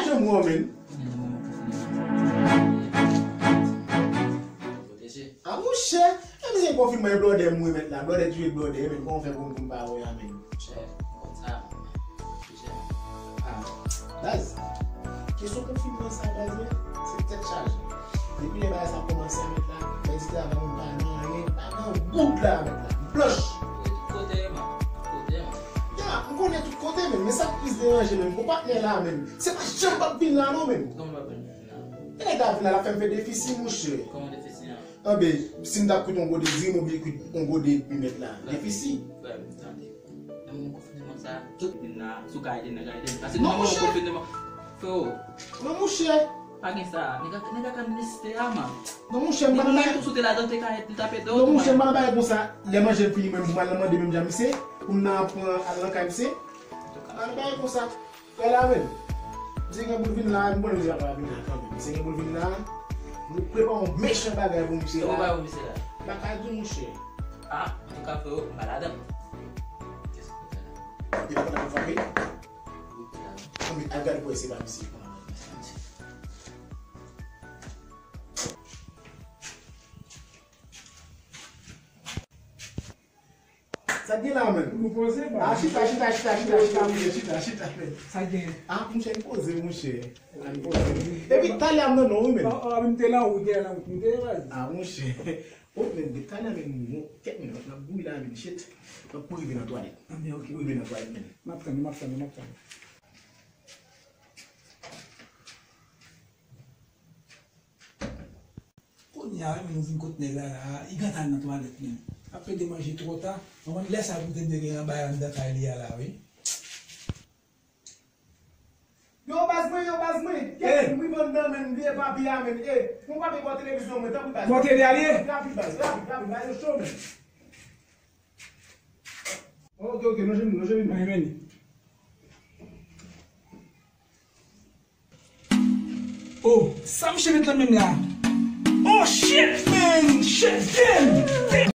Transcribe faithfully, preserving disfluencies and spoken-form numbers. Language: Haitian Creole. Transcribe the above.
Mwen menm. A monchè, e mwen se konfinman e blòdè m wi mèt la, blòdè touye blòdè, e mèt kòman fè pou m pa wè a menm? Monchè, konsa, monchè. Ah, baz, kesyon konfinman sa baz mwen, se tèt chaje. Depi lè bagay sa kòmanse a mèt la, mwen di travay mwen pa nan anyen, pa nan goud la mèt la, m blanch. Tout kote man, tout kote man. Ya, m konnen tout kote menm, men sa k plis deranje menm, gon patnè la menm, se pa janm p ap vin la non menm. Kòman l p ap vin la? E nèg la vin la, l ap fè m fè defisi monchè. Kòman defisi an? Anben, si m t ap kwit yon gode diri, m oblije kwit yon gode wi mèt la. Defisi. Frè m, tande. Nan moman konfinman sa, tout moun la, si w ka ede m, nèg la ede m. Paske nan moman konfinman, freo. Non monchè. Pa gen sa, nèg la, nèg la ka mistè a man. Non monchè, m pa nan bagay. Tou sou te ladan, te ka ede, l t ap ede w. Non monchè, m pa nan bagay konsa. Lè manje m fini, mwen m pou m al nan mande menm jan misye, pou m nan pran al nan kay misye. M pa nan bagay konsa. Frè la menm, misye gen pou l vin la, m konnen misye pa vin la kanmenm. Misye gen pou l vin la, nou prepare yon mechan bagay pou misye la. Sa w prepare pou misye la? M pa ka di w monchè. Ah, antouka freo, m pa ladan. Kiyès ki konn fè la? Li pa konn ap frape? Wi, m pa ladan. Anben, al gade pou wè si se pa misye ki konn ap frape. Sa k gen la menm? Nou poze, ba. Ah, chita, chita, chita, chita, chita, monchè, chita, chita, men. Sa k gen? Ah, monchè, m poze, monchè. M poze. Epi, talè a m nan non, wi, men. Ah, ah, m te lan wout, m te lan wout, m te, vas-y. Ah, monchè. Oh, men, talè a, men, mon, kèt, men, m ap bouyi la, men, shit. M ap kouri rive nan twalèt. Ah, men, ok. Kouri rive nan twalèt, men. M ap tann, m ap tann, m ap tann. Kounye a, wi, men nou vin kot nèg la la, li gentan al nan twalèt menm. Ap pede manje twò ta. Mwen konn lè sa pou te dwe gen yon bagay anndan kay li a la, wi. Yo, baz mwen, yo, baz mwen. Kèt, m rive anndan, men, m bliye papi a, men. Eh, yon papi bò televizyon mwen, tanpri, baz. Bò tele a li ye? Rapid, baz, rapid, rapid, baz, yo cho, men. Ok, ok, lonje men, lonje men. Mwen vini. Oh, sa misye met nan men m la? Oh shit, man! Shit, damn!